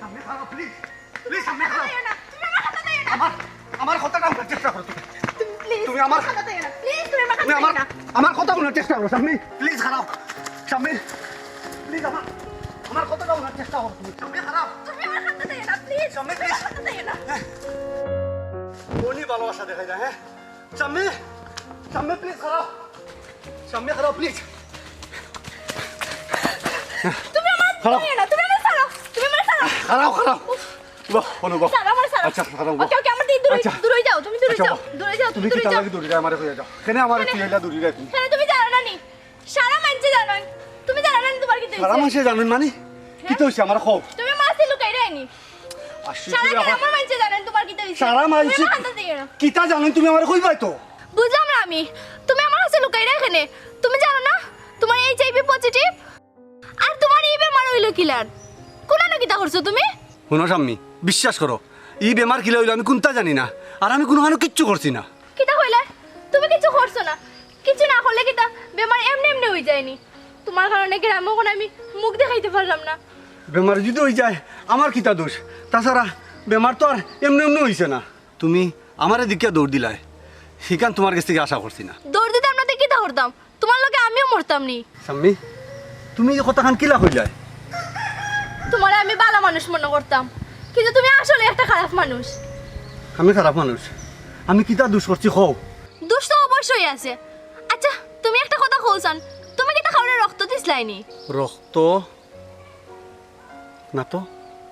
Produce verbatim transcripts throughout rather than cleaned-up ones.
সামনে খাড়াও, please, please, সামনে খাড়াও। আমার, আমার কথাটা হুনার চেষ্টা করো তুমি। তুমি please তুমি আমার, আমার কথা হুনো না। Please, তুমি আমার কথা তুমি হুনো আমার, না। আমার কথা হুনার চেষ্টা করো, সামনে। Please খাড়াও, সামনে। Please আমার, আমার কথাটা হুনার চেষ্টা করো তুমি। সামনে খাড়াও। তুমি আমার কথা দেয় না, please। সামনে, তুমি আমার please। কথা দেয় না। মনি ভালোবাসা দেখাই যায়, হ্যাঁ? সামনে, সামনে, please খাড়াও। সামনে খাড়াও, please। তুমি আমার খাড়াও। তুমি আমার ছাড়ো, তুমি আমার ছাড়ো। খাড়াও, খাড়াও। বাহ, অনুভব। ছাড়ো, আমার ছাড়ো। আচ্ছা, খাড়াও, বাহ। Okay, okay, আমার থেকে দূরে, আচ্ছা। দূরে যাও, তুমি দূরে আচ্ছা, যাও, বাহ। দূরে যাও, তুমি তুমি দূরে কিতা যাও। লাগি দূরে যাও? আমারে কইয়া যাও। কেনে আমারে কেনে? তুই আইলা দূরে যাও তুমি? কেনে তুমি জানো না নি? সারা মানষে জানইন। তুমি জানো না নি তোমার কিতা সারা হইছে? মানষে জানইন মানে? হ্যাঁ? কিতা হইছে আমার কও? তুমি আমার আছে লুকাই রাখনি। আশ্চর্য সারা ব্যাপার। গ্রামর মানষে জানইন তোমার কিতা হইছে। সারা মানষে তুমি আমার হান্দাত দিও না। কিতা জানইন তুমি আমারে কইবায় তো? বুঝলাম না আমি। তুমি আমার আছে লুকাই রাখনে। তুমি জানো না তোমার H I V positive? আর তোমার ই বেমার অইলো কিলান? কুনানো কিতা করছো তুমি? হুনো শাম্মী, বিশ্বাস করো, ই বেমার কিলা অইলো আমি কুন্তা জানি না। আর আমি কুনুখানো কিচ্ছু করছি না। কিতা কইলায়? তুমি কিচ্ছু করছো না? কিচ্ছু না করলে কিতা বেমার এমনে এমনে অইযায়নি? তোমার কারণে গ্রামো কুনু আমি মুখ দেখাইতে পারলাম না। বেমার যুদি অইযায়, আমার কিতা দোষ? তাছাড়া বেমার তো আর এমনে এমনে অইছে না। তুমি আমারে দেখিয়া দৌড় দিলায়, হিখান তোমার গেছ থাকি আশা করছি না। দৌড় দিতাম না তে কিতা করতাম? তোমার লগে আমিও মরতাম নি। শাম্মী, তুমি ই কথাখান কিলা কইলায়? তোমারে আমি ভালা মানুষ মনো করতাম, কিন্তু তুমি আসলে একটা খারাপ মানুষ। আমি খারাপ মানুষ? আমি কিতা দোষ করছি কও? দোষ তো অবশ্যই আছে। আচ্ছা, তুমি একটা কথা কও চাইন, তুমি কিতা কাউরে রক্ত দিছলায়নি? রক্ত? না তো,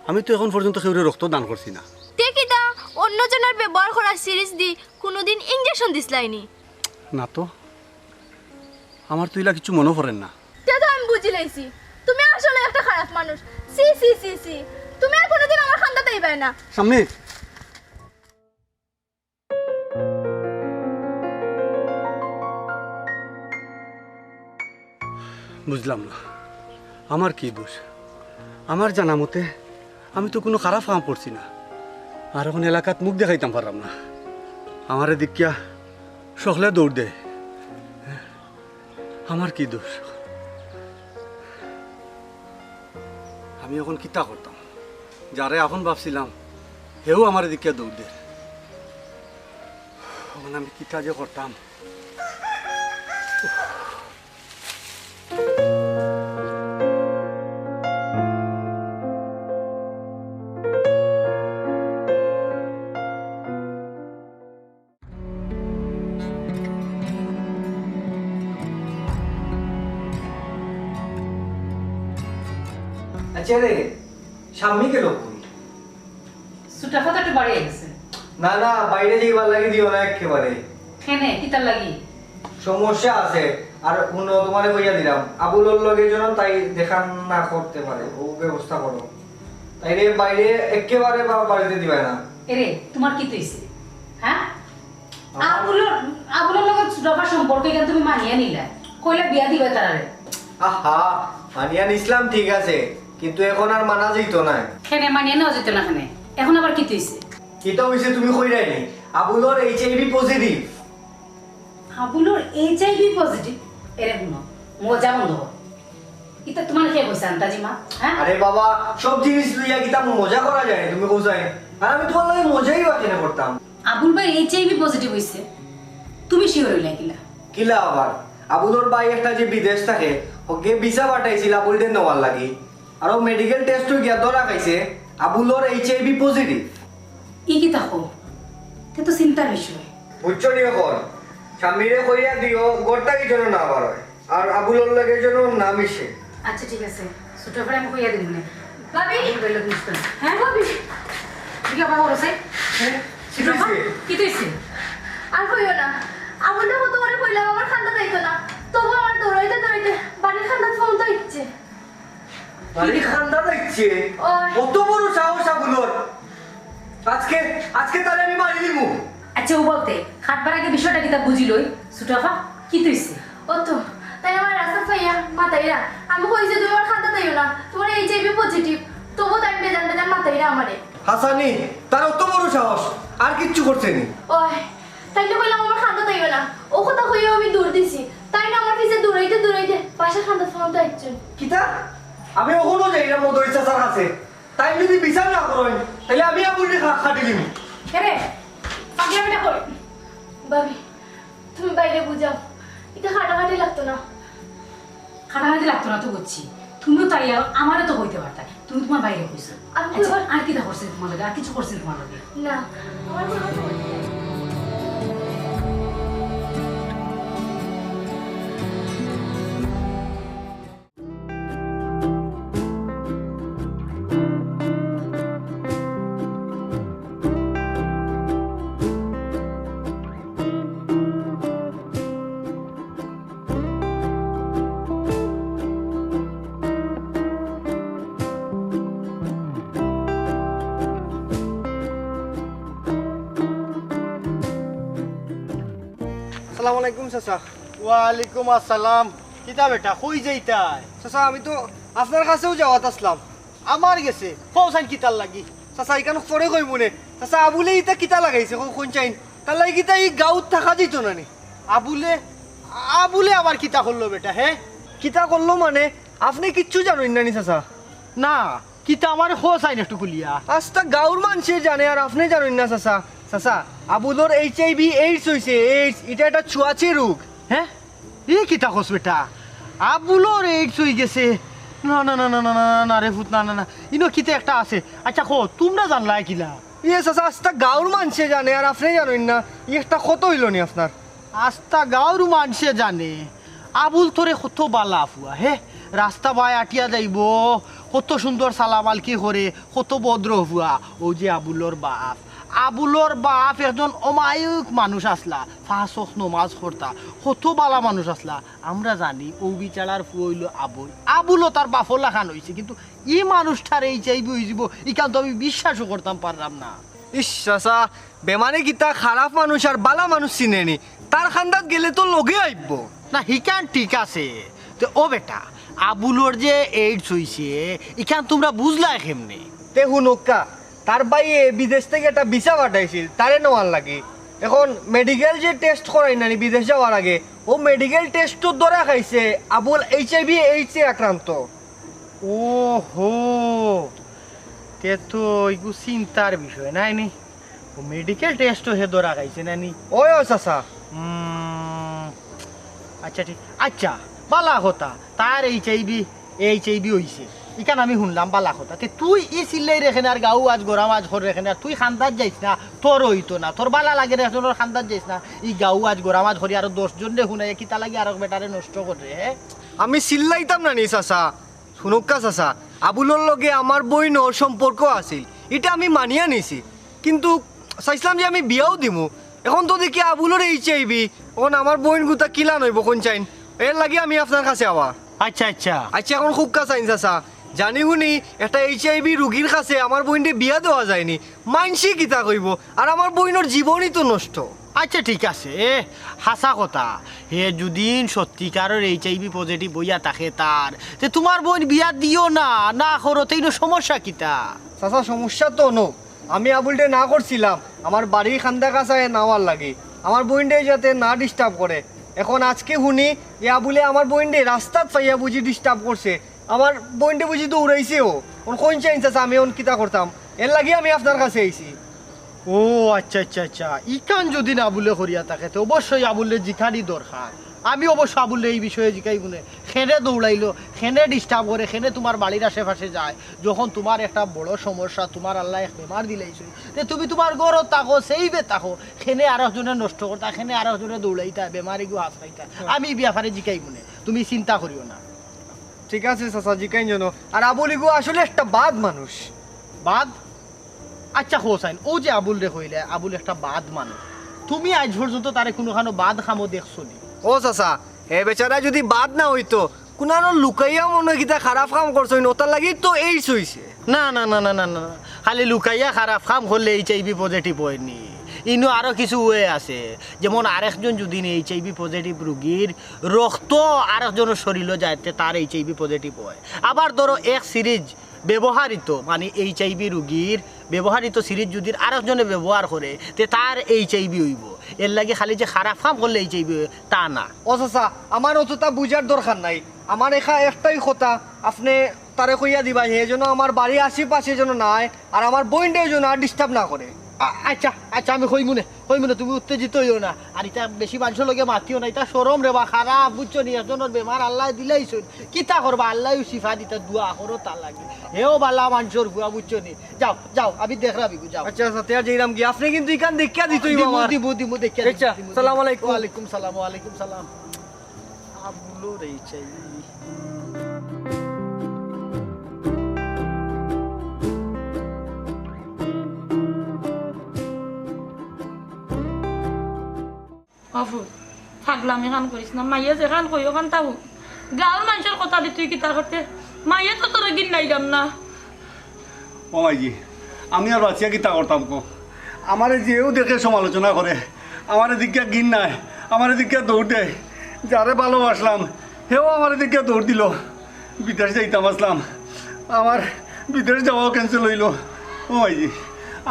আমি তো এখন পর্যন্ত কেউরে রক্ত দান করছি না। তে কিতা অন্যজনর ব্যবহার করা syringe দি কুনুদিন injection দিছলায়নি? না তো, আমার তো ইলা কিচ্ছু মনো পড়ের না। তে তো আমি বুঝিলাইছি, তুমি আসলে একটা খারাপ মানুষ। ছি, ছি, ছি, ছি। তুমি আর কুনুদিন আমার হান্দাত আইবায় না। শাম্মী। বুঝলাম না, আমার কি দোষ? আমার জানা মতে আমি তো কুনু খারাপ কাম করছি না। আর এখন এলাকাত মুখ দেখাইতাম পারলাম না। আমারে দেখিয়া সকলে দৌড় দেয়। আমার কি দোষ? আমি এখন কিতা করতাম? যারে আপন ভাবছিলাম, হেও আমারে দেখিয়া দৌড় দের। এখন আমি কিতা যে করতাম? আচ্ছা রে, শাম্মী গেল কই? ছুটা কথা একটু বাড়িয়ে গেছে। না, না, বাইরে যাইবার লাগি দিও না একেবারে। কেনে, কিতার লাগি? সমস্যা আছে। আর হুনো, তোমারে কইয়া দিলাম, আবুলর লগে যেন তাই দেখা না করতে পারে, ও ব্যবস্থা করো। তাইরে বাইরে একেবারে বা-, বাড়িতে দিবায় না। এরে, তোমার কিতা অইছে? হ্যাঁ? আমার আবুলর, আবুলর লগে ছোটখাটো সম্পর্ক, ইখান তুমি মানিয়া নিলায়। কইলা বিয়া দিবায় তারারে। আহা, মানিয়া নিছলাম ঠিক আছে, কিন্তু এখন আর মানা যাইতো নায়। কেনে মানিয়া নেওয়া যাইতো না কেনে? এখন আবার কিতা অইছে? কিতা অইছে তুমি কইরায় নি? আবুলর H I V positive। আবুলর H I V positive? এরে হুনো, মজা বন্ধ করো। ইতা তোমারে কে কইছে আন্তাজি মা? হ্যাঁ? আরে বাবা, সব জিনিস লইয়া কিতা মজা করা যায়, তুমি কও চাইন? আর আমি তোমার লগে মজাই বা কেনে করতাম? আবুল ভাইর H I V positive অইছে, তুমি sure অইলায় কিলা? কিলা আবার? আবুলর ভাই একটা যে বিদেশ থাকে, হগে ভিসা পাঠাইছিল আবুলরে নেওয়ার লাগি। আর ও medical test অ গিয়া ধরা খাইছে, আবুলর এইচআইভি পজিটিভ। ই কিতা কও? তে তো চিন্তার বিষয়। বুঝছো নি অখন? স্বামীরে কইয়া দিও, ঘর থাকি যেন না বারয়। আর আবুলর লগে যেন না মিশে। আচ্ছা, ঠিক আছে। ছোট ভাইরে আমি কইয়া দিমু নে। ভাবি! আমি কইলে বুঝতো না। হ্যাঁ? ভাবি! তুই আবার বড় সাই? হ্যাঁ? ছোট ভাই? কিতা অইছে? আর কইও না। আবুলরে কত করি কইলাম আমার কান্দাত আইতো না। তবু আমারে দৌড়াইতে দৌড়াইতে বাড়ির কান্দাত পর্যন্ত আইছে। বাড়ির কান্দাত আইছে? ওই। কত বড় সাহস আবুলর! আজকে, আজকে তারে আমি মারি দিমু। আচ্ছা, ও বলতে, কাটবার আগে বিষয়টা কিতা বুঝি লই, ছোট আপা, কিতা অইছে? ও তো, তাই আমারে রাস্তাত পাইয়া মাতাইরা। আমি কইছি, "তুমি আমার কান্দাত আইও না, তুমার এইচআইভি পজিটিভ।" তবু তাই বেজান বেজান মাতাইরা আমারে। হাসানি, তার অত বড় সাহস, আর কিচ্ছু করছে নি? ওই, তাইরে কইলাম আমার কান্দাত আইও না। ও কথা কইয়াও আমি দৌড় দিছি। তাইন আমার পিছে দৌড়াইতে দৌড়াইতে বাসার কান্দাত পর্যন্ত আইছইন। কিতা? আমি অখনো যাইরাম মদই চাচার কাছে। তাইন যদি বিচার না করইন, তাইলে আমি আবুলরে খা-, কাটি দিমু। এরে, পাগলামিটা কই? ভাবি, তুমি ভাইরে বুঝাও। ইটা কাটাকাটি লাগতো না। কাটাকাটি লাগতো না তো বুঝছি। তুমিও তাই আর আমারে তো কইতে পারতা। তুমি তুমার ভাইরে কইছো। আমি আচ্ছা, কইবার আর কিতা করছে তুমার লগে? আর কিছু করছে তুমার লগে? না, আমার কোনো সমস্যা নাই। আসসালামু আলাইকুম চাচা। ওয়ালাইকুম আসসালাম। কিতা বেটা, কই যাইতায়? চাচা, আমি তো আপনার কাছেউ যাওয়াত আছলাম। আমার গেছে? কওছাইন কিতার লাগি? চাচা, ইখান পরে কইমু নে। চাচা, আবুলে ইতা কিতা লাগাইছে? কও, কইনছাইন। তার লাগি কিতা ই গাঁওত থাকা যাইতো না নি? আবুলে, আবুলে আবার কিতা করলো বেটা, হে? কিতা করলো মানে? আপনে কিচ্ছু জানইন না নি চাচা? না, কিতা আমারে কওছাইন একটু খুলিয়া? আস্তা গাঁওর মানষে জানে আর আপনে জানইন না চাচা। চাচা, আবুলর এইচআইভি এইডস অইছে, এইডস। ইটা একটা ছুয়াছি রোগ। হে? ই কিতা কস বেটা? আবুলর এইডস অইগেছে? না, না, না রে পুত, না, না, না। ইনো কিতা একটা আছে। আচ্ছা, কও, তুমরা জানলায় কিলা? ইয়ে চাচা, আস্তা গাঁওর মানষে জানে আর আপনে জানইন না। ই একটা কথা অইলো নি আপনার? আস্তা গাঁওর মানষে জানে। আবুল তোরে কত বালা ফুয়া, হে? রাস্তা বায় আটিয়া যাইবো, কত সুন্দর সালাম আলকি করে, কত ভদ্র ফুয়া। অউ যে আবুলর বাপ, আবুলর বাপ একজন অমায়িক মানুষ আছলা, পাঁচ ওয়াক্ত নমাজ পড়তা, কত বালা মানুষ আছলা। আমরা জানি অউ বিচারার ফুয়া অইলো আবুল। আবুলও তার বাপর লাখান অইছে, কিন্তু ই মানুষটার এইচআইভি অইযিবো, ইখান তো আমি বিশ্বাসও করতাম পাররাম না। ইশ, চাচা, বেমারে কিতা খারাপ মানুষ আর বালা মানুষ চিনে নি? তার কান্দাত গেলে তো লগে আইবো। না, হিখান ঠিক আছে। তে ও বেটা, আবুলর যে এইডস অইছে, ইখান তুমরা বুঝলায় কেমনে? তে হুনউক্কা, তার ভাইয়ে বিদেশ থাকি একটা ভিসা পাঠাইছিল, তারে নেওয়ার লাগি। এখন মেডিকেল যে টেস্ট করাইন না নি বিদেশ যাওয়ার আগে, অউ মেডিকেল টেস্টও ধরা খাইছে আবুল এইচআইভি এইডসে আক্রান্ত। ও হো, তে তো ইগু চিন্তার বিষয়, নায় নি? অউ মেডিকেল টেস্টও হে ধরা খাইছে না নি? ওই, ও চাচা। হুম, আচ্ছা, ঠিক, আচ্ছা, বালা কথা, তার এইচআইভি, এইচআইভি অইছে। ইখান আমি হুনলাম, বালা কথা। তে তুই ই চিল্লাইরে কেনে আর গাঁও আজ গরম আজ কররে কেনে, আর তুই কান্দাত যাইস না, তোর অইতো না, তোর বালা লাগের একজনর কান্দাত যাইস না। ই গাঁও আজ গরম আজ করি আরো দশ জনরে হুনাইয়া কিতা লাগি আরক বেটারে নষ্ট কররে, হে? আমি চিল্লাইতাম না নি চাচা, হুনউক্কা চাচা, আবুলর লগে আমার বইনর সম্পর্ক আছিল, ইটা আমি মানিয়া নিছি, কিন্তু চাইছলাম যে আমি বিয়াও দিমু। এখন তো দেখি আবুলর এইচআইভি, এখন আমার বইন গুতা কিলান অইবো কইনছাইন, এর লাগি আমি আপনার কাছে আওয়া। আচ্ছা, আচ্ছা। আচ্ছা, এখন কউক্কা চাইন চাচা, জানি হুনি একটা এইচআইভি রুগীর কাছে আমার বইনরে বিয়া দেওয়া যায় নি, মানষে কিতা কইবো? আর আমার বইনর জীবনই তো নষ্ট। আচ্ছা, ঠিক আছে, এ, হাছা কথা, হে যুদি সত্যিকারর এইচআইভি পজিটিভ অইয়া থাকে তার, তে তুমার বইন বিয়া দিও না, না করো, তে ইনো সমস্যা কিতা? চাচা, সমস্যা তো অনো, আমি আবুলরে না করছিলাম আমার বাড়ির কান্দা কাছায় নেওয়ার লাগি, আমার বইনরে যাতে না ডিস্টার্ব করে। এখন আজকে হুনি যে আবুলে আমার বইনরে রাস্তাত পাইয়া বুঝি ডিস্টার্ব করছে, আমার বইনরে বুঝি দৌড়াইছেও। অন কইনছাইন চাচা, আমি অন কিতা করতাম? এর লাগি আমি আপনার কাছে আইছি। ও আচ্ছা, আচ্ছা, আচ্ছা, ইখান যুদি আবুলে করিয়া থাকে, তে অবশ্যই আবুলরে জিকানি দরকার। আমি অবশ্য আবুলরে এই বিষয়ে জিকাইমুনে, কেনে দৌড়াইলো, কেনে disturb করে, কেনে তুমার বাড়ির আশেপাশে যায়, যখন তুমার একটা বড় সমস্যা, তুমার আল্লায় এক বেমার দিলাইছইন, তে তুমি তুমার ঘরো থাকো, safe এ থাকো, কেনে আরক জনে নষ্ট করতা, কেনে আরক জনে দৌড়াইতা, বেমার ইগু হাছরাইতা, আমি ই ব্যাপারে জিকাইমুনে, তুমি চিন্তা করিও না। ঠিক আছে চাচা, জিকাইন যেন। আর আবুল ইগু আসলে একটা বাদ মানুষ। বাদ? আচ্ছা, হোসাইন, অউ যে আবুলরে কইলে, আবুল একটা বাদ মানুষ, তুমি আইজ পর্যন্ত তারে কুনুখানো বাদ কামো দেখছো নি? ও চাচা, হে বেচারা যুদি বাদ না অইতো, কুনানো লুকাইয়া মনো অয় কিতা খারাপ কাম করছইন, অতার লাগি তো এইডস অইছে। না, না, না, না, না, না, না। খালি লুকাইয়া খারাপ কাম করলে HIV positive অয়নি। ইনো আরো কিছু way আছে, যেমন আরেকজন যুদি নি HIV positive রুগীর রক্ত আরেকজনর শরীলো যায়, তে তার HIV positive অয়। আবার ধরো এক syringe ব্যবহারিত, মানে HIV রুগীর ব্যবহারিত syringe যুদি আরেকজনে ব্যবহার করে, তে তার HIV অইবো। এরলাগি খালি যে খারাপ কাম করলে HIV অয়, তা না। ও চাচা, আমার অততা বুঝার দরকার নাই। আমার একা একটাই কথা, আপনে তারে কইয়া দিবা, হে যেন আমার বাড়ির আশেপাশে যেন না আয়, আর আমার বইনরেও যেন আর disturb না করে। আ-, আচ্ছা, আচ্ছা, আমি কইমুনে, কইমুনে, তুমি উত্তেজিত অইও না। আর ইতা বেশি মানষর লগে মাতিও না, ইতা শরম রে বা, খারাপ, বুঝছো নি? একজনর বেমার আল্লায় দিলাইছইন, কিতা করবা? আল্লায়উ শিফা দিতা, দোয়া করো তার লাগি। হেও ভালা মানষর ফুয়া, বুঝছো নি? যাও, যাও, আমি দেখরাম ইগু, যাও। আচ্ছা, আচ্ছা, তে আর যাইরাম গি, আপনে কিন্তু ইখান দেখিয়া দিতই দিমু, আমার। দিমু, দিমু, দেখিয়া আচ্ছা, দিমু, দিমু। সালাম আলাইকুম। ওয়ালাইকুম সালাম, ওয়ালাইকুম সালাম। আবুলর HIV। বাবু, পাগলামি খান করিস না, মাইয়ে যেখান কই ওখান তাও। গাঁওর মানষর কথা দি তুই কিতা করতে? মাইয়ে তো তোরে ঘিন্নাইরাম না। ও মাইজি, আমি আর বাঁচিয়া কিতা করতাম কও? আমারে যেউ দেখে সমালোচনা করে, আমারে দেখিয়া ঘিন্নায়, আমারে দেখিয়া দৌড় দেয়। যারে ভালোবাসলাম, হেও আমারে দেখিয়া দৌড় দিলো। বিদেশ যাইতাম আছলাম, আমার বিদেশ যাওয়াও cancel অইলো। ও মাইজি,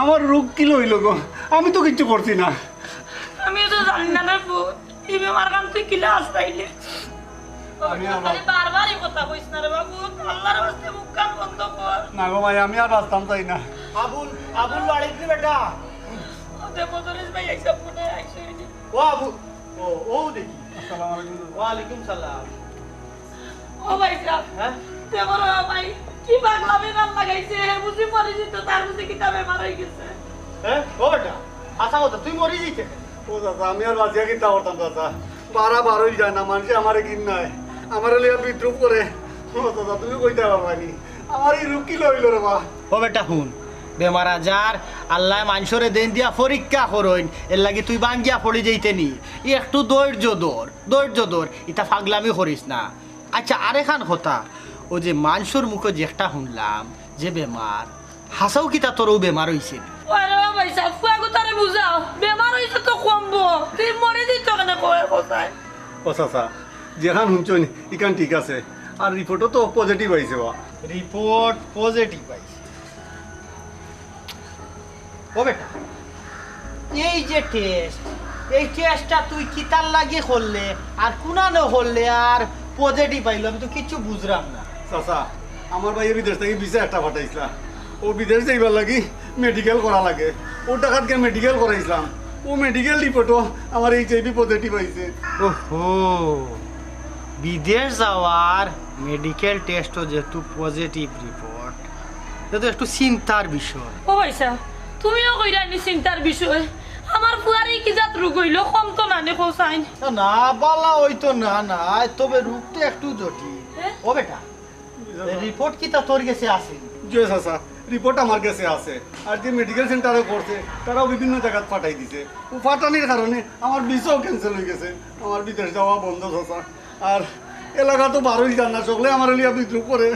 আমার রোগ কিলা অইলো গো? আমি তো কিচ্ছু করছি না। আমিও তো জানি না রে পুত, ই বেমার খান তুই কিলা আছরাইলে। আমি আমার খালি বারবার ই কথা কইস না রে বাবু, আল্লার ওয়াস্তে মুখ কান বন্ধ কর। না গো মাই, আমি আর বাঁচতাম চাই না। আবুল, আবুল বাড়িত নি বেটা? ও দে মদরিস ভাই, আইসা মনে আইসা। ও আবুল, ও, ও দেখি। আসসালামু আলাইকুম। ওয়ালাইকুম সালাম। ও ভাই সাহেব, হ্যাঁ? তে বড় ভাই, কি পাগলামি নাম লাগাইছে? হে বুঝি মরি যেত, তার বুঝি কিতা বেমার অই গেছে? হ্যাঁ? ও বেটা, আচ্ছা কথা, তুই মরি যাইতে? ও চাচা, আমি আর বাঁচিয়া কিতা করতাম চাচা? বারা বারইল যায় না, মানষে আমারে ঘিন্নায়, আমারে লইয়া বিদ্রুপ করে। ও চাচা, তুমি কইতায় পারবায় নি, আমার ই রোগ কিলা অইলো রে বা? ও বেটা হুন, বেমার আজার আল্লায় মানষরে দেইন দিয়া পরীক্ষা করইন, এরলাগি তুই ভাঙ্গিয়া পড়ি যাইতে নি। একটু ধৈর্য ধর, ধৈর্য ধর, ইতা পাগলামি করিস না। আচ্ছা, আরেকখান কথা, অউ যে মানষর মুখো যে একটা হুনলাম যে বেমার, হাছাউ কিতা তোর অউ বেমার অইছে নি? আরে ও ভাই সাহেব, ফুয়াগুতারে বুঝাও, বেমার অইছে তো কমবো, তুই মরি দিত কেনে কয় কোথায়? ও চাচা, যেখান হুনছইন ইখান ঠিক আছে, আর রিপোর্টও তো positive আইছে বা। রিপোর্ট positive আইছে। ও বেটা, এই যে test, এই test টা তুই কিতার লাগি করলে, আর কুনানো করলে, আর positive আইলো, আমি তো কিচ্ছু বুঝরাম না। চাচা, আমার ভাইয়ে বিদেশ থাকি ভিসা একটা পাঠাইছলা, ও বিদেশ যাইবার লাগি মেডিকেল করা লাগে, ও ঢাকাত গিয়া মেডিকেল করাইছলাম, ও মেডিকেল রিপোর্টও আমার HIV positive আইছে। ওহো, বিদেশ যাওয়ার মেডিকেল টেস্টও যেহেতু পজিটিভ রিপোর্ট, এটা তো একটু চিন্তার বিষয়। ও ভাইসাব, তুমিও কইরায় নি চিন্তার বিষয়। আমার ফুয়ার ই কি জাত রোগ অইলো, কম তো না নি কও চাইন। না, না, বালা অইতো না, না, তবে রোগ তো একটু জটিল। হ্যাঁ? ও বেটা, রিপোর্ট কিতা তোর গেছে আছে? জি চাচা, রিপোর্ট আমার গেছে আছে। আর যে মেডিকেল সেন্টারে করছে, তারাও বিভিন্ন জাগাত পাঠাই দিছে। ও পাঠানির কারণে আমার ভিসাও ক্যান্সেল অই গেছে, আমার বিদেশ যাওয়া বন্ধ চাচা। আর এলাকা তো বারইল যায় না, সকলে আমারে লইয়া বিদ্রুপ করে।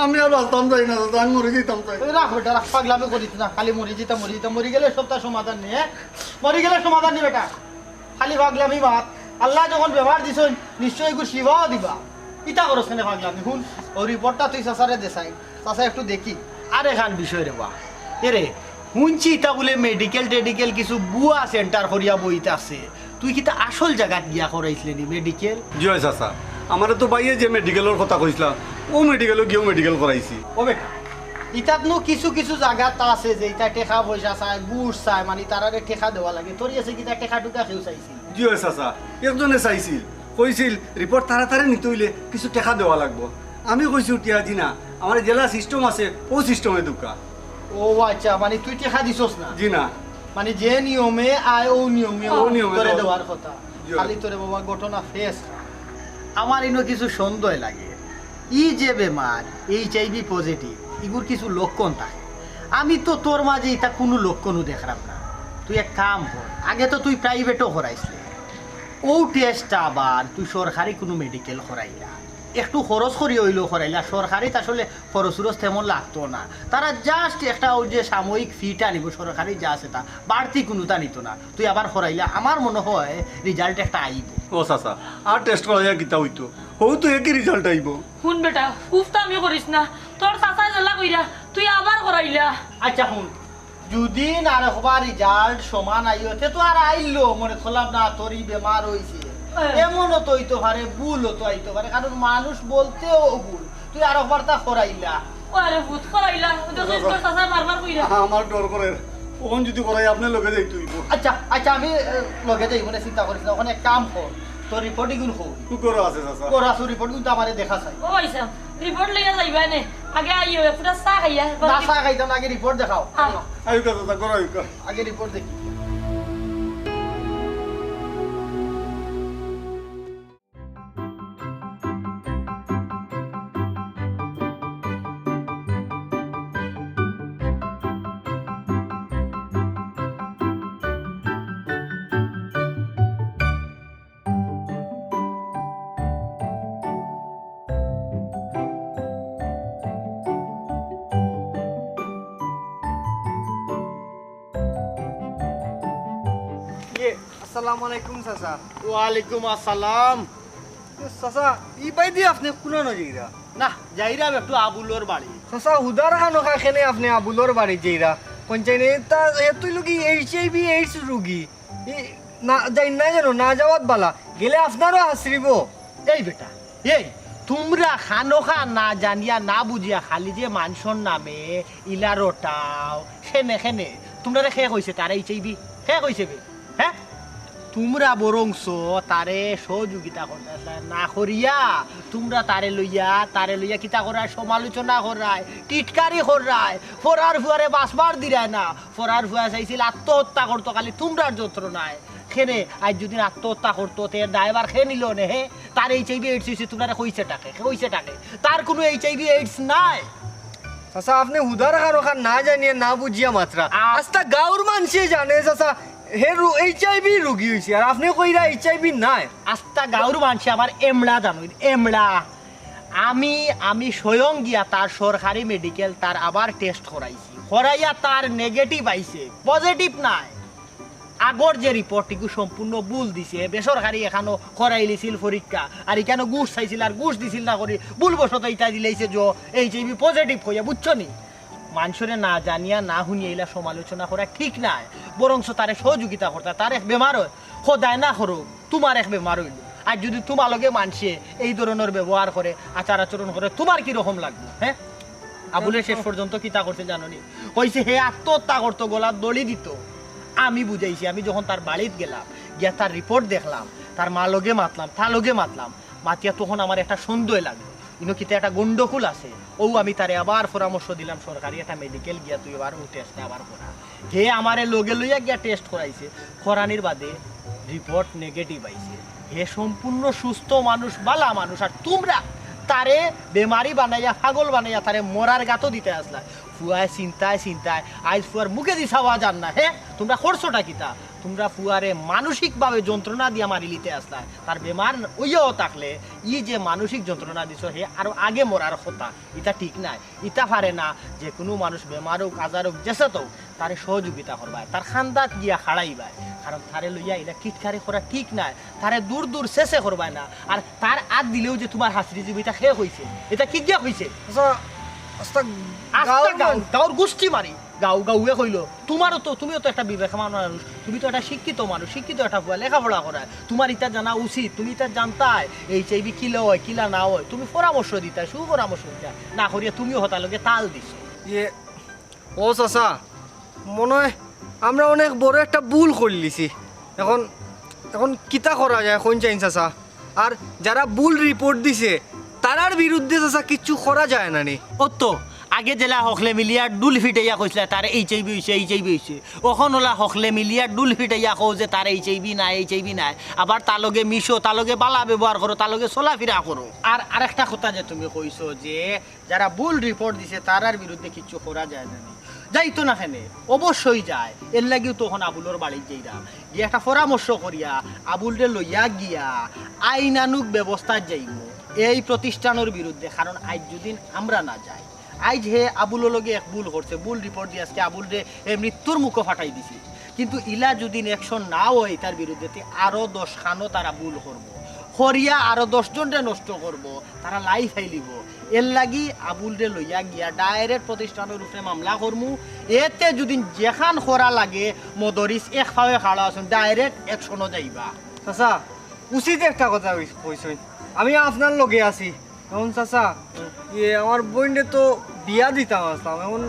আমি আর বাঁচতাম চাই না চাচা, আমি মরি যাইতাম চাই। এই রাখ বেটা, রাখ, পাগলামি করিস না, খালি মরি যাইতাম, মরি যাইতাম, মরি গেলে সবটা সমাধান নি, হ্যাঁ? মরি গেলে সমাধান নি বেটা। খালি পাগলামি মাত। আল্লায় যখন বেমার দিছইন, নিশ্চয় এগুর শিফাও দিবা। ইতা করস কেনে পাগলামি? হুন, অউ রিপোর্টটা তুই চাচারে দে চাইন, চাচা একটু দেখি। আর এখান বিষয় রে বা, এরে, হুনছি ইতা বুলে মেডিকেল টেডিকেল কিছু ভুয়া সেন্টার করিয়া বইত আছে। তুই কিতা আসল জাগাত গিয়া করাইছলে নি মেডিকেল? জি অয় চাচা, আমারে তো ভাইয়ে যে মেডিকেলর কথা কইছলা, অউ মেডিকেলো গিয়াউ মেডিকেল করাইছি। ও বেটা, ইতাত নু কিছু কিছু জাগাত আছে যে ইতা টেকা পয়সা চায়, ঘুষ চায়, মানে তারারে টেকা দেওয়া লাগে। তোর গেছে কিতা টেকা টুকা কেউ চাইছিল? জি অয় চাচা, একজনে চাইছিল। কইছিল, রিপোর্ট তাড়াতাড়ি নিতে অইলে কিছু টেকা দেওয়া লাগবো। আমি কইছি উঠিয়া, "জি না, আমার জেলা সিস্টেম আছে, অউ সিস্টেমে দুকা।" ও আচ্ছা, মানে তুই টেকা দিছস না? জি না। মানে যে নিয়মে আয়, অউ নিয়মে অউ নিয়মে করে দেওয়া। দেওয়ার কথা। জি। খালি তোরে বাবা ঘটনা ফেস। আমার ইনো কিছু সন্দেহ লাগে। ই যে বেমার, এইচআইভি পজিটিভ, ইগুর কিছু লক্ষণ থাকে। আমি তো তোর মাঝে ইতা কুনু লক্ষণও দেখরাম না। তুই এক কাম কর, আগে তো তুই প্রাইভেটও করাইছলে, অউ টেস্টটা আবার তুই সরকারি কুনু মেডিকেল করাইলা, একটু খরচ করি অইলেও করাইলা। সরকারিত আসলে খরচ উরচ তেমন লাগতো না, তারা জাস্ট একটা অউ যে সাময়িক ফিটা নিবো, সরকারি যা আছে তা, বাড়তি কুনুতা নিতো না। তুই আবার করাইলা, আমার মনে হয় রেজাল্ট একটা আইবো। ও চাচা, আর টেস্ট করাইয়া কিতা অইতো? হউ তো একই রেজাল্ট আইবো। হুন বেটা, উফতা আমি করিস না, তোর চাচায় যেলা কইরা, তুই আবার করাইলা। আচ্ছা হুন, যুদি আরকবার রেজাল্ট সমান আইও, তে তো আর আইলো, মনে করলাম না তোর ই বেমার অইছে। হ্যাঁ। এমনও তো অইতো পারে, ভুলও তো আইতো পারে, কারণ মানুষ বলতেও ভুল। তুই আরকবার তা করাইলা। ও আরে ভূত করাইলা, ওই তো তোর চাচায় বারবার কইরা। আমার ডর করে, অখন যুদি করাই আপনে লগে যাইতে অইবো। আচ্ছা, আচ্ছা, আমি, এ, লগে যাইমু নে, চিন্তা করিস না। অখন এক কাম কর, তোর রিপোর্ট ইগুন কই? ঘরো আছে চাচা। ঘরো আছে, রিপোর্ট কিন্তু আমারে দেখা চাই। ও আইচ্ছা, রিপোর্ট লইয়া যাইবায় নে। আগে আইও, এক ফুটা চা খাইয়া, এরপর না, চা খাইতাম না, আগে রিপোর্ট দেখাও। আহ। আইউক্কা চাচা, ঘরো আইউক্কা। আগে রিপোর্ট দেখি। ইয়ে, আসসালামু আলাইকুম চাচা। ওয়ালাইকুম আসসালাম। এ চাচা, ই বায়দি আপনে কুনানো যাইরা? না, যাইরাম একটু আবুলর বাড়ি। চাচা, হুদার খানোখা কেনে আপনে আবুলর বাড়ি যাইরা? কইনচাইন নি, তা হে তো অইলো কি এইচআইভি এইডস রুগী। ই না, যাইন না যেন, না যাওয়াত বালা। গেলে আপনারও হাসরিবো। এই বেটা, এই, তুমরা খানোখা না জানিয়া না বুঝিয়া খালি যে মানষর নামে ইলা রটাও, কেনে, কেনে? তুমরারে কে কইছে তারে এইচআইভি? কে কইছে বে? হ্যাঁ? তুমরা বরংচ তারে সহযোগিতা করতায় না করিয়া, তুমরা তারে লইয়া, তারে লইয়া কিতা কররায়? সমালোচনা কররায়, টিটকারি কররায়, ফরার ফুয়ারে বাঁচবার দিরায় না। ফরার ফুয়া চাইছিল আত্মহত্যা করতো, খালি তুমরার যন্ত্রণায়। কেনে, আইজ যুদি আত্মহত্যা করতো, তে এর দায়ভার কে নিলো নে, হে? তার এইচআইভি এইডস অইছে, তুমরারে কইছে কে? কইছে কে? তার কুনু এইচআইভি এইডস নাই। চাচা, আপনে হুদার খানোখা না জানিয়া না বুঝিয়া মাতরা। আ- আস্তা গাঁওর মানষে জানে, চাচা, হে রু-, এইচআইভি রুগী অইছে, আর আপনে কইরা এইচআইভি নাই। আস্তা গাঁওর মানষে আমার এমড়া জানইন, এমড়া। আমি, আমি স্বয়ং গিয়া তার সরকারি মেডিকেল তার আবার টেস্ট করাইছি, করাইয়া তার নেগেটিভ আইছে, পজিটিভ নাই। আগর যে রিপোর্ট, ইগু সম্পূর্ণ ভুল দিছে। বেসরকারি এখানো করাইলিছিল পরীক্ষা, আর ইখানো ঘুষ চাইছিল, আর ঘুষ দিছিল না করি ভুলবশত ইতা দিলাইছে যে এইচআইভি পজিটিভ কইয়া, বুঝছো নি? মানষরে না জানিয়া না হুনিয়া ইলা সমালোচনা করা ঠিক নায়, বরংচ তারে সহযোগিতা করতা। তার এক বেমার অয়, খোদায় না করউক, তুমার এক বেমার অইলো, আর যুদি তুমার লগে মানষে এই ধরনর ব্যবহার করে, আচার আচরণ করে, তুমার কিরকম লাগবো, হ্যাঁ? আবুলে শেষ পর্যন্ত কিতা করছে জানো নি? কইছে হে আত্মহত্যা করতো, গলাত দড়ি দিতো। আমি বুঝাইছি, আমি যখন তার বাড়িত গেলাম, গিয়া তার রিপোর্ট দেখলাম, তার মা লগে মাতলাম, তার লগে মাতলাম, মাতিয়া তখন আমার একটা সন্দেহ লাগলো, ইনো কিতা একটা গন্ডগোল আছে। অউ আমি তারে আবার পরামর্শ দিলাম, সরকারি একটা মেডিকেল গিয়া তুই আবার ও টেস্টটা আবার করা। হে আমারে লগে লইয়া গিয়া টেস্ট করাইছে, করানির বাদে রিপোর্ট নেগেটিভ আইছে। হে সম্পূর্ণ সুস্থ মানুষ, বালা মানুষ, আর তুমরা তারে বেমারি বানাইয়া, পাগল বানাইয়া তারে মরার গাতো দিতায় আছলায়। ফুয়ায় চিন্তায় চিন্তায় আইজ ফুয়ার মুখেদি চাওয়া যার না। হে, তুমরা করছোটা কিতা? তুমরা ফুয়ারে মানসিকভাবে যন্ত্রণা দিয়া মারিলিতায় আছলায়। তার বেমার অইয়াও থাকলে ই যে মানসিক যন্ত্রণা দিছো, হে আরো আগে মরার কথা। ইতা ঠিক নায়, ইতা পারে না। যেকুনু মানুষ বেমার অউক, আজার অউক, যেসাত অউক, তারে সহযোগিতা করবায়, তার কান্দাত গিয়া খাড়াইবায়, কারণ তারে লইয়া ইলা টিটকারি করা ঠিক নায়। তারে দূর দূর শেষে করবায় না। আর তার আত দিলেও যে তুমার হাসরি যিবো, ইতা কে কইছে? ইতা কিগিয়ে কইছে? আচ্ছা, আস্তা আস্তা গাঁওর গাঁও, মান- গাঁওর গুষ্টি মারি। গাঁও গাঁওয়ে কইলো, তুমারও তো, তুমিও তো একটা বিবেকমান মানুষ, তুমি তো একটা শিক্ষিত মানুষ, শিক্ষিত একটা ফুয়া, লেখাপড়া করায়, তুমার ইতা জানা উচিত, তুমি ইতা জানতায়, এইচআইভি কিলা অয়, কিলা না অয়, তুমি পরামর্শ দিতায়, সুপরামর্শ দিতায়, না করিয়া তুমিও হতার লগে তাল দিছো। ইয়ে, ও চাচা, মনে অয় আমরা অনেক বড় একটা ভুল করিলিছি। এখন, এখন কিতা করা যায়, কইনচাইন চাচা? আর যারা ভুল রিপোর্ট দিছে, তারার বিরুদ্ধে চাচা কিচ্ছু করা যায় না নি? অত আগে যেলা হকলে মিলিয়া ডুল ফিটাইয়া কইছলা তার এইচআইভি অইছে, এইচআইভি অইছে, অখন অলা হকলে মিলিয়া ডুল ফিটাইয়া কও যে তার এইচআইভি নাই, এইচআইভি নাই। আবার তার লগে মিশো, তার লগে বালা ব্যবহার করো, তার লগে চলাফিরা করো। আর আরেকটা কথা যে তুমি কইছো যে যারা ভুল রিপোর্ট দিছে তারার বিরুদ্ধে কিচ্ছু করা যায় না নি? যাইতো না কেনে? অবশ্যই যায়। এর লাগিও তো অখন আবুলর বাড়িত যাইরাম, গিয়া একটা পরামর্শ করিয়া আবুলরে লইয়া গিয়া আইনানুগ ব্যবস্থা যাইমু এই প্রতিষ্ঠানর বিরুদ্ধে। কারণ আইজ যুদি আমরা না যাই, আইজ হে আবুলর লগে এক ভুল করছে, ভুল রিপোর্ট দিয়া আজকে আবুলরে হে মৃত্যুর মুখো ফাটাই দিছে। কিন্তু ইলা যুদি অ্যাকশন না অয় তার বিরুদ্ধে, তে আরো দশ খানো তারা ভুল করবো, করিয়া আরো দশ জনরে নষ্ট করবো, তারা লাইফ হারাইলিবো। এর লাগি আবুলরে লইয়া গিয়া ডাইরেক্ট প্রতিষ্ঠানর উপরে মামলা করমু। এতে যুদি যেখান করা লাগে, মদরিছ এক পাওয়ে খাড়া আছইন, ডাইরেক্ট অ্যাকশনো যাইবা। চাচা, উচিত একটা কথা কইছ-, কইছইন। আমি আপনার লগে আছি। এখন চাচা, ইয়ে, আমার বইনরে তো বিয়া দিতাম আছলাম, এখন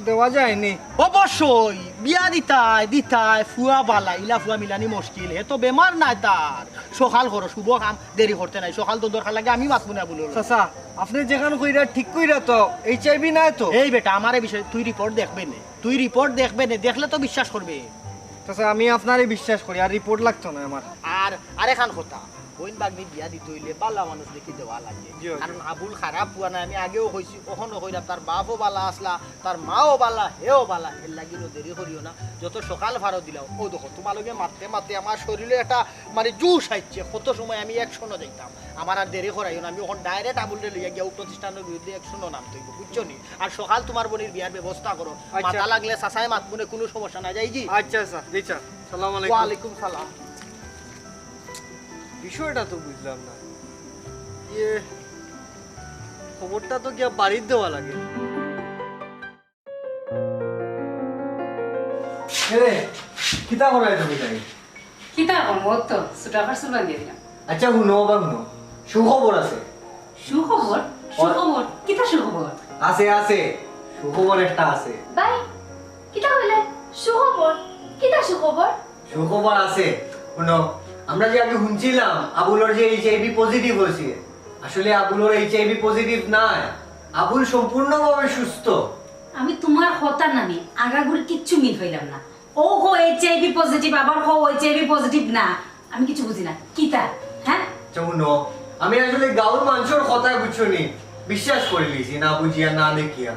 দেওয়া যায়নি। অবশ্যই বিয়া দিতায়, দিতায়, ফুয়া বালা, ইলা ফুয়া মিলানি মুশকিল। হে তো বেমার নাই তার। সকাল করো, শুভ কাম, দেরি করতে নাই। সকাল তো দরকার লাগে, আমি মাতমু না বুলো। চাচা, আপনে যেখান কইরা ঠিক কইরা তো, এইচআইভি নাই তো। এই বেটা, আমারে বিষয়, তুই রিপোর্ট দেখবে নে, তুই রিপোর্ট দেখবে নে, দেখলে তো বিশ্বাস করবে। চাচা, আমি আপনারে বিশ্বাস করি, আর রিপোর্ট লাগতো না আমার। আর আরেকখান কথা, বইন ভাগ্নি বিয়া দিতে অইলে বালা মানুষ দেখি দেওয়া লাগে। জি, জি। কারণ আবুল খারাপ পুয়া না, আমি আগেও কইছি, অখনো কইরাম, তার বাপও বালা আছলা, তার মাও বালা, হেও বালা, এর লাগি নো দেরি করিও না, যত সকাল ফারো দিলাও। ও দেখো, তুমার লগে মাততে মাততে আমার শরীরে একটা মানে জোশ আইছে, কত সময় আমি অ্যাকশনো যাইতাম। আমার আর দেরি করাইও না, আমি অখন ডাইরেক্ট আবুলরে লইয়া গিয়া ও প্রতিষ্ঠানর বিরুদ্ধে অ্যাকশনো নামতে অইবো, বুঝছো নি? আর সকাল তুমার বইনর বিয়ার ব্যবস্থা করো। আচ্ছা। মাতা লাগলে চাচায় মাতমু নে, কুনু সমস্যা নাই। যাই কি? আচ্ছা, আচ্ছা, জি স্যার। সালাম আলাইকুম। ওয়ালাইকুম সালাম। বিষয়টা তো বুঝলাম না। ইয়ে, খবরটা তো গিয়া বাড়িত দেওয়া লাগে। এরে, কিতা করায় তুমি তাই? কিতা করমু, অউ তো ছোট আপার চুল বান্ধিয়া দিলাম। আচ্ছা, হুনো বা হুনো, সুখবর আছে। সুখবর? সুখবর? কিতা সুখবর? আছে, আছে, সুখবর একটা আছে। ভাই, কিতা কইলে? সুখবর? কিতা সুখবর? সুখবর আছে। হুনো, আমরা যে আগে হুনছিলাম আবুলর যে এইচআইভি পজিটিভ অইছে, আসলে আবুলর এইচআইভি পজিটিভ নায়, আবুল সম্পূর্ণভাবে সুস্থ। আমি তুমার কথা নানি আগাগুড়ি কিচ্ছু মিল পাইলাম না। ও কো এইচআইভি পজিটিভ, আবার কো এইচআইভি পজিটিভ না, আমি কিছু বুঝি না। কিতা? হ্যাঁ? আচ্ছা, হুনো, আমি আসলে গাঁওর মানষর কথা, বুঝছো নি, বিশ্বাস করিলিছি, না বুঝিয়া, না দেখিয়া।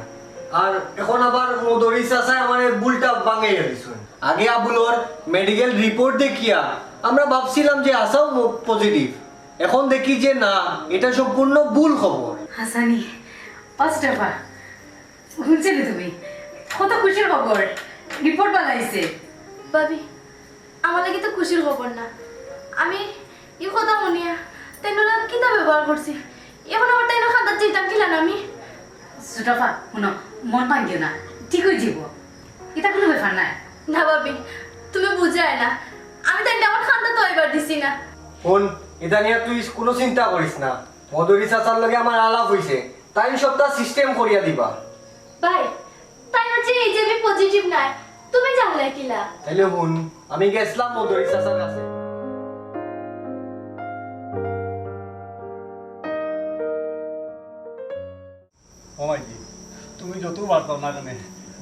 আর এখন আবার মদরিছ চাচায় আমারে ভুলটা ভাঙ্গাইয়া দিছইন। আগে আবুলর মেডিকেল রিপোর্ট দেখিয়া আমরা ভাবছিলাম যে হাছাউ পজিটিভ, এখন দেখি যে না, এটা সম্পূর্ণ ভুল খবর। হাছানি, অস্ট্রেফা, হুনছো নি তুমি? কত খুশির খবর, রিপোর্ট ভালা আইছে। ভাবি, আমার লাগি তো খুশির খবর না। আমি ই কথা হুনিয়া তাইনর লগে কিতা ব্যবহার করছি, এখন আবার তাইনর কান্দাত যাইতাম কিলা না আমি? ছোট আপা, হুনো, মন ভাঙ্গিও না, ঠিক অইযিবো, ইটা কুনু ব্যাপার নায়। না ভাবি, তুমি বুঝায় না, আমি তাইনরে আমার কান্দাত আইবার দিছি না। হুন, ইতা নিয়া তুই কুনু চিন্তা করিস না, মদরি চাচার লগে আমার আলাপ অইছে, তাইন সবটা সিস্টেম করিয়া দিবা। ভাই, তাইনর যে এইচআইভি পজিটিভ নায়, তুমি জানলায় কিলা? তাইলে হুন, আমি গেছলাম মদরি চাচার কাছে। ও মাইজি, তুমি যত বাড়তাও না কেনে,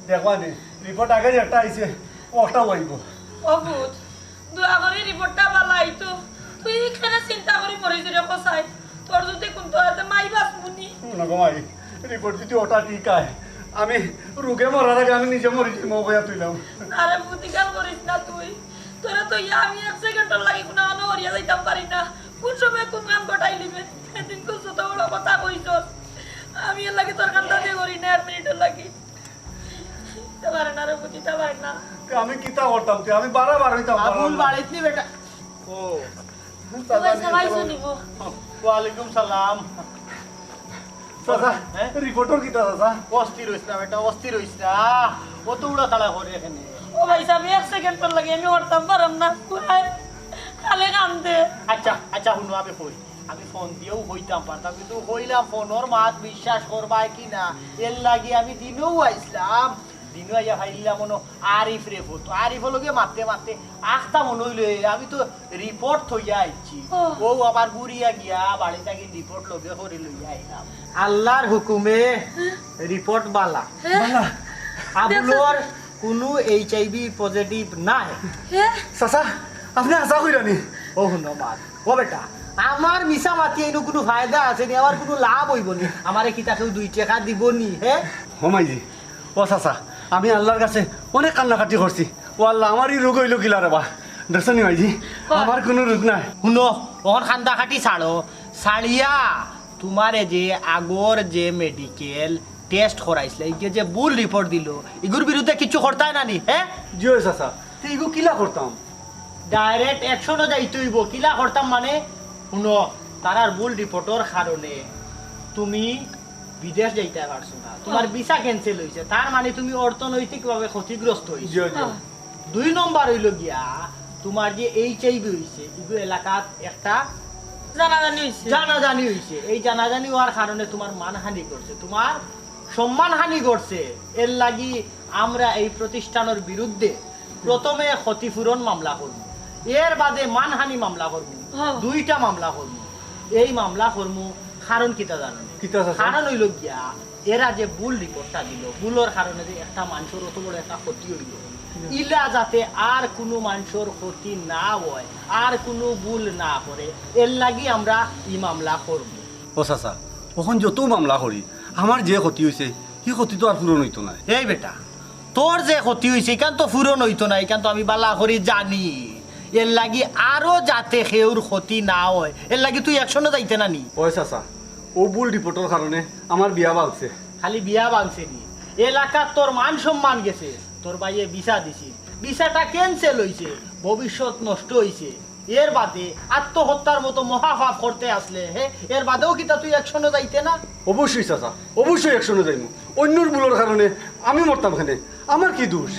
দেখবা নি, রিপোর্ট আগে যেটা আইছে, ওটা অইবো। ও পুত, দোয়া করি রিপোর্টটা ভালা আইতো। তুই কেনে চিন্তা করি মরিস রে কসাই? তোর যদি কুন্তা অয় তে মাই বাঁচবো নি? না গো মাই, রিপোর্ট যদি ওটা ঠিক আয়, আমি রোগে মরার আগে আমি নিজে মরি যাইমু, বইয়া তুইলাম। আরে পুত, ইখান করিস না তুই। তোরে তো ইয়া আমি এক সেকেন্ডর লাগি কুনু আনো হরিয়া যাইতাম পারি না। কুন সময় কুন কাম ঘটাইলিবে? এদিন কুন ছোট বড় কথা কইছস। আমি এর লাগি তোর কান্দাত করি না এক মিনিটর লাগি। তে পারে না রে পুত, তে পারে না। তে আমি কিতা করতাম? তে আমি বাড়া বার অইতাম পারলাম আবুল না। বাড়িত নি বেটা। ও। চাচা, চাচা, ওয়ালাইকুম সালাম। চাচা, হ্যাঁ? রিপোর্টর কিতা চাচা? অস্থির অইস না বেটা, অস্থির অইস না। অত উড়াতাড়া করে এখানে। ও ভাই সাহেব, এক সেকেন্ডর লাগি আমি উঠতাম পারাম না। খালি কান্দে। আচ্ছা, আচ্ছা, হুনো, আমি কই। আমি ফোন দিয়াও কইতাম পারতাম, কিন্তু কইলাম ফোনর মাত বিশ্বাস করবায় কি না, এর লাগি আমি দিনেও আইছলাম। দিনু আইয়া ফাইল্লা মনো আরিফ রে ফটো। আরিফর লগে মাতে মাতে আখতা মনো অইলো, এ, আমি তো রিপোর্ট থইয়া আইছি। ও। ও আবার ঘুরিয়া গিয়া বাড়ি থাকি রিপোর্ট লগে করি লইয়া আইলাম। আল্লাহর হুকুমে রিপোর্ট বালা। হ্যাঁ? বালা। আবুলর কোনো এইচআইভি পজিটিভ নাই। হ্যাঁ? চাচা, আপনে হাছা কইরা নি? ও হুনো মাত, ও বেটা, আমার মিছা মাতি এনু কোনো ফায়দা আছে নি? আমার কোনো লাভ অইবো নি? আমারে কিতা কেউ দুই টেকা দিবো নি? হ্যাঁ? ও মাইজি, ও চাচা, আমি আল্লাহর কাছে অনেক কান্নাকাটি করছি। ও আল্লাহ, আমার ই রোগ অইলো কিলা রে বা? দেখছো নি মাইজি, আমার কোনো রোগ নাই। হুনো, অখন কান্দাকাটি ছাড়ো, ছাড়িয়া তুমারে যে আগর যে মেডিকেল টেস্ট করাইছলা, ইগে যে ভুল রিপোর্ট দিলো, ইগুর বিরুদ্ধে কিচ্ছু করতায় না নি, হ্যাঁ? জি অয় চাচা, তে ইগু কিলা করতাম? ডাইরেক্ট অ্যাকশনো যাইতে অইবো। কিলা করতাম মানে, হুনো, তারার ভুল রিপোর্টর কারণে তুমি বিদেশ যাইতায় পারছো না, তুমার ভিসা ক্যান্সেল অইছে, তার মানে তুমি অর্থনৈতিকভাবে ক্ষতিগ্রস্ত অইছো। জি, জি। দুই নম্বর অইলো গিয়া, তুমার যে এইচআইভি অইছে, ইগু এলাকাত একটা জানাজানি অইছে। জানাজানি অইছে। এই জানাজানি অওয়ার কারণে তুমার মানহানি ঘটছে, তুমার সম্মানহানি ঘটছে। এর লাগি আমরা এই প্রতিষ্ঠানর বিরুদ্ধে প্রথমে ক্ষতিপূরণ মামলা করমু, এর বাদে মানহানি মামলা করমু, হ্যাঁ। দুইটা মামলা করমু। এই মামলা করমু কারণ কিতা জানো নি? কিতা চাচা? কারণ অইলো গিয়া, এরা যে ভুল রিপোর্টটা দিলো, ভুলর কারণে যে একটা মানষর অত বড় একটা ক্ষতি অইলো, ইলা যাতে আর কুনু মানষর ক্ষতি না অয়, আর কুনু ভুল না করে, এর লাগি আমরা ই মামলা করমু। ও চাচা, অখন যত মামলা করি, আমার যে ক্ষতি অইছে, হি ক্ষতি তো আর পূরণ অইতো নায়। এই বেটা, তোর যে ক্ষতি অইছে, ইখান তো পূরণ অইতো নায়, ইখান তো আমি বালা করি জানি। এর লাগি আরো যাতে কেউর ক্ষতি না অয়, এর লাগি তুই অ্যাকশনো যাইতে না নি? ওই চাচা, ও ভুল রিপোর্টর কারণে আমার বিয়া ভাঙছে। খালি বিয়া ভাঙছে নি, এলাকাত তোর মান সম্মান গেছে। তোর ভাইয়ে ভিসা দিছিল, ভিসাটা ক্যান্সেল অইছে, ভবিষ্যৎ নষ্ট অইছে। এর বাদে আত্মহত্যার মতো মহাপাপ করতে আসলে, হে, এর বাদেও কিতা তুই অ্যাকশনো যাইতে না? অবশ্যই চাচা, অবশ্যই অ্যাকশনো যাইমু। অইন্যর ভুলর কারণে আমি মরতাম কেনে? আমার কি দোষ?